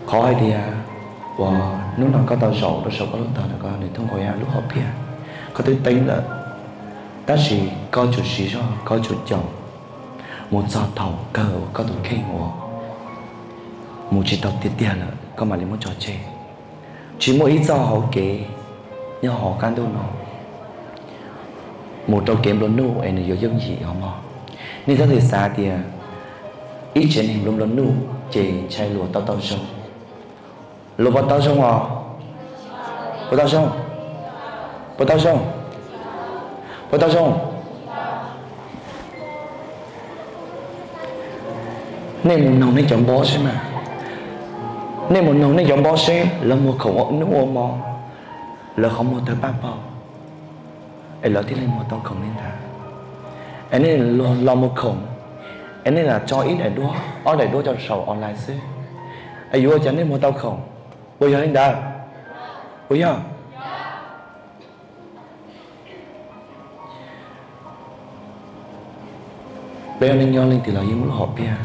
Qhov hais tias uas hnub no koj tau zaum rau saum koj lub tog no, koj nws thooj nkaus yam lub hom phiaj, koj twb teeb lawm, tab sis koj tsuas siv zog koj tsuas caum mus txog thaum kawg uas koj tus kheej uas mus tsis tau tiag tiag lawm koj mam li muab tso tseg. Tsis muaj ib txoj hauv kev nyob hauv qab ntuj no mus rau kev nplua nuj es nws yuav yooj yim hos mog. Nej txhob xav tias ib tsev neeg nplua nplua nuj ces ntshai luag tau tau zoo. Luag puas tau zoo os? Puas tau zoo? Puas tau zoo? Puas tau zoo? Nej mus noog nej cov npob seb mas, nej mus noog nej cov npob seb lawv muag khoom ua hnub ua hmo, lawv qhov muag tawg paj paug, es lawv thiaj li muag tau khoom li ntawd. Es nej los muag khoom, es nej lam tso ib daim duab ob daim duab coj saum online xwb, es yuav ua cas nej muag tau khoom? Puas yog li ntawd? Puas yog? Peb ua neej nyob leej twg los yeej muaj lub hom phiaj,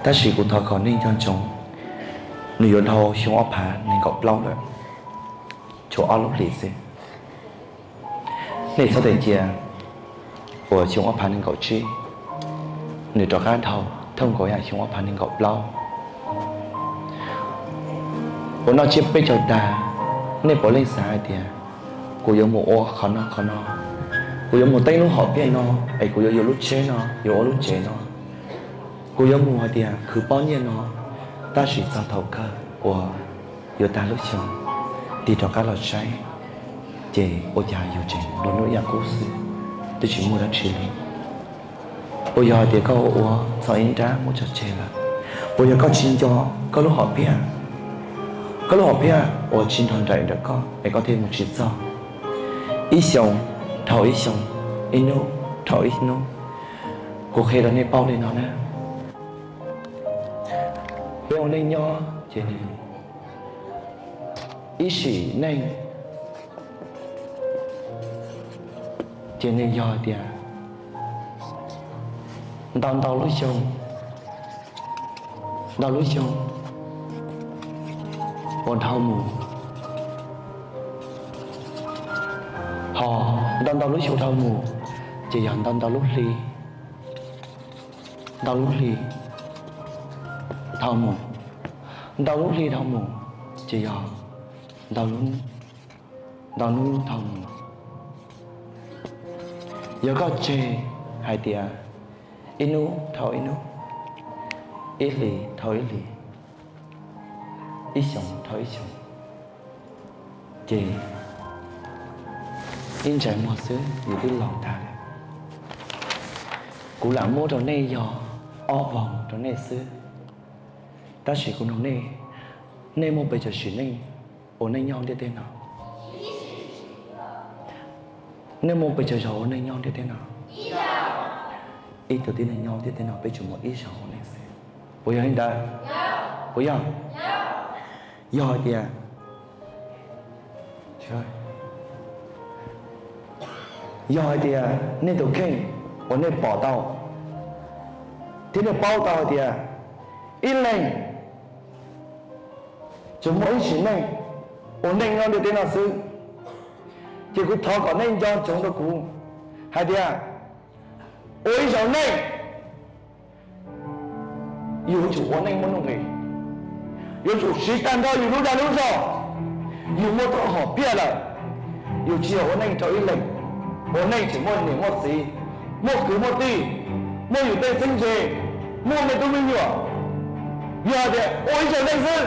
tab sis kuv thov kom nej nco ntsoov, nws yuav dhau xyoo ob phav nees nkaum plaub lawm, tshuav ob lub hlis xwb. Nej txhob tes cia uas xyoo ob phav nees nkaum tsib nws rov qab dhau thooj nkaus yam xyoo ob phav nees nkaum plaub. Uas noj tsiab peb caug tag, nej puav leej xav hais tias kuv yuav mus ua qhov no qhov no, kuv yuav mus teeb lub hom phiaj no, es kuv yuav yuav lub tsheb no, yuav ua lub tsev no, kuv yuav mus hais tias khwv pob nyiaj no, tab sis txog thaum kawg uas yuav tag lub xyoo, tig rov qab los saib, ces ua cas yus tseem nplua nuj ib yam qub xwb, twb tsis muaj dab tsi li. Puas yog hais tias koj ua ua txog ib nrab muab tso tseg lawm? Puas yog koj tsis nco koj lub hom phiaj? Koj lub hom phiaj uas tsis nrog nraim ntawm koj es koj thiaj mus tsis txog. Ib xyoo dhau ib xyoo, ib hnub dhau ib hnub, kuv qhia rau nej paub li no na. Peb ua neej nyob ces nws ib sim neej ces nws yog tias ntau ntau lub xyoo, ntau lub xyoo uas dhau mus, ho ntau ntau lub xyoo dhau mus ces yog ntau ntau lub hli, ntau lub hli dhau mus, ntau lub hli dhau mus ces yog ntau lub, ntau hnub dhau mus. Yog koj tseg hais tias ib hnub dhau ib hnub, ib hlis dhau ib hlis, ib xyoo dhau ib xyoo, ces ib ntsais muag xwb yus twb laus tag lawm. Kuv lam muab rau nej yog ob voog rau nej xwb, tab sis kuv nug nej, nej muaj pes tsawg sim neej ua neej nyob ntiaj teb no? Nej muaj pes tsawg zaus ua neej nyob ntiaj teb no? Ib tug tib neeg nyob ntiaj teb no peb tsuas muaj ib zaug ua neej xwb. Puas yog li ntawd? Puas yog? Yog hais tias, yog hais tias nej tus kheej uas nej pom tau thiab nej paub tau hais tias ib leeg tsuas muaj ib sim neej ua neej nyob ntiaj teb no xwb, ces kuv thov kom nej nco ntsoov rau kuv hais tias ua ib zaug neej, yus yuav tsum ua neej muaj nuj nqis, yuav tsum siv tag nrho yus lub dag lub zog. Yus muaj tau hom phiaj lawm, yus tsis yog ua neej rau ib leeg, ua neej tseem muaj niam muaj txiv, muaj kwv muaj tij, muaj yus tej txheeb ze, muaj me tub me nyuam. Yog hais tias ua ib zaug neej xwb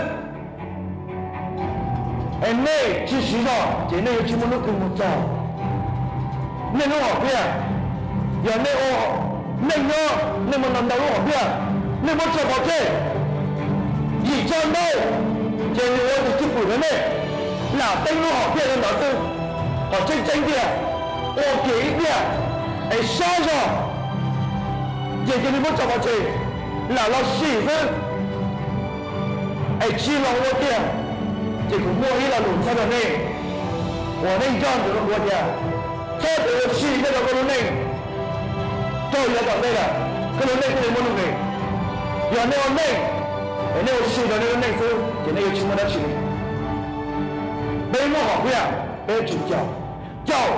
es nej tsis siv zog ces nej yuav tsis muaj lub twg mus txog nej lub hom phiaj. Yog nej ua neej nyob nej muaj ntau ntau lub hom phiaj, nej muab tso pov tseg, yim tso ntau, ces nws ua tus cwj pwm rau nej, lam teeb lub hom phiaj rau ntawd xwb. Qhov tseeb tseeb tiag, ua kiag ib pliag es saib zog, ces cia li muab tso pov tseg, lam los sim xwb es tsis los ua tiag. Ces kuv muaj ib lo lus txhawb rau nej uas nej nco ntsoov rau kuv tias txhob ua sim nyob rau koj lub neej, rau yav tom ntej lawm koj lub neej thiaj li muaj nuj nqis. Yog nej ua neej Es nej ua si rau nej lub neej xwb ces nej yuav tsis muaj dab tsi li. Peb muaj hom phiaj, peb yuav tsum caum, caum,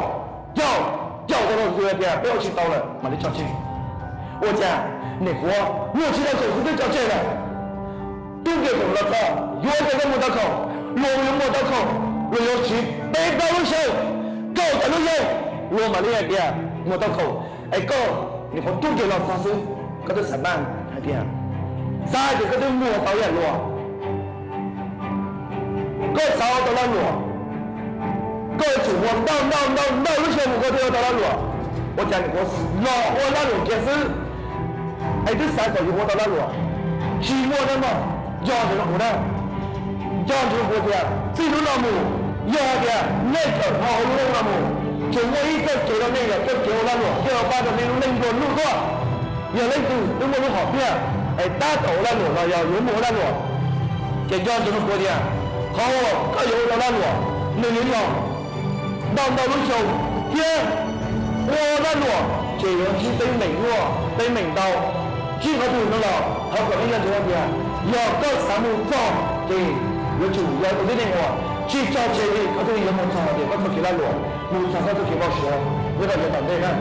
caum, caum tau rau tias peb ua tsis tau lawm mam li tso tseg. Ua cas nim qhuav muaj tsib rau khoom xwb twb tso tseg lawm? Tub Kias tseem los txog, yuav ua cas koj mus tau khoom? Luag yuav mus tau khoom, luag yuav siv peb plaub lub xyoo, kaum tawm lub xyoo, luag mam li hais tias mus tau khoom. Es koj nim qhuav Tub Kias los txog xwb, koj twb xav maj hais tias, xav hais tias koj twb muag tau ib yam luag, koj xav ua tau lag luam, koj yuav tsum muaj ntau ntau ntau ntau lub xyoo mus koj thiaj ua tau lag luam. Ua cas nim qhuav los ua lag luam kiag xwb es twb xav kom yuav ua tau lag luam? Tsis muaj dab mog. Nco ntsoov rau kuv na, nco ntsoov rau kuv tias txij hnub no mus, yog hais tias nej tawm hauv lub neej no mus, tsuas muaj ib txoj kev rau nej yog txoj kev ua lag luam thiaj pab rau nej lub neej nplua nuj tuaj. Yog leej twg twb muaj lub hom phiaj es tab tom ua lag luam los yog yuav mus ua lag luam, ces nco ntsoov rau kuv tias qhov uas koj yuav ua tau lag luam, nws yuav yog ntau ntau lub xyoo thiab ua lag luam ces yuav ntsib teeb meem nyuaj teeb meem ntau. Ntsib qhov twg no los thov kom nej nco ntsoov tias yog koj xav mus txog ces yuav tsum yog tus tib neeg uas tsis tso tseg li, qhov twg yuav mus txog tias koj txoj kev lag luam, mus txog koj txoj kev npau suav nyob rau yav tom ntej na.